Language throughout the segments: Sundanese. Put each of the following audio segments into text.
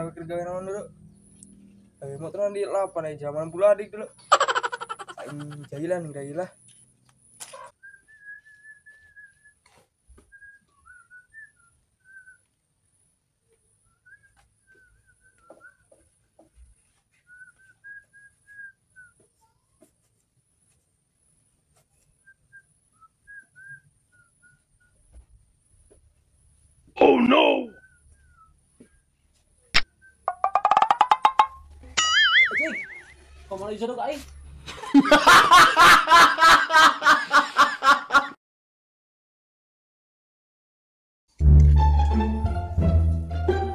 Awek keur gawe naon dulu. Motor di lapan aja zaman pula adik dulu. Aing jahilan gajilah. Oh no. Cik, kau malah jodoh aing.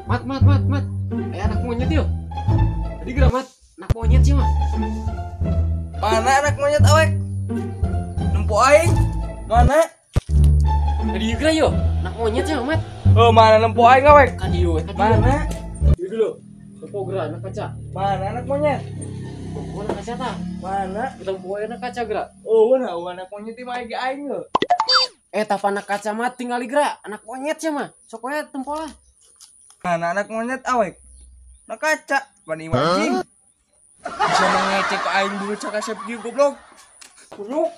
Mat, mat, mat, mat. Anak monyet yuk. Tadi gerak mat, anak monyet sih mah. Mana anak monyet awek? Nempo aing. Mana? Tadi gerak yuk, anak monyet sih mat. Oh, mana nempo aing awek? Kadieu, mana? Dieu dulu. Tempo gerak anak kaca. Mana anak monyet? Tempo anak kaca ta? Mana? Tempo anak kaca gerak. Oh, nah anak monyet mah aing ge aing. Tapa anak kaca mah tinggal gerak, anak monyet sih mah. Sok we tempo lah. Mana anak monyet awek? Anak kaca, bani anjing. Bisa mengecek ke aing dulu cak asep kieu goblok. Kunyuk.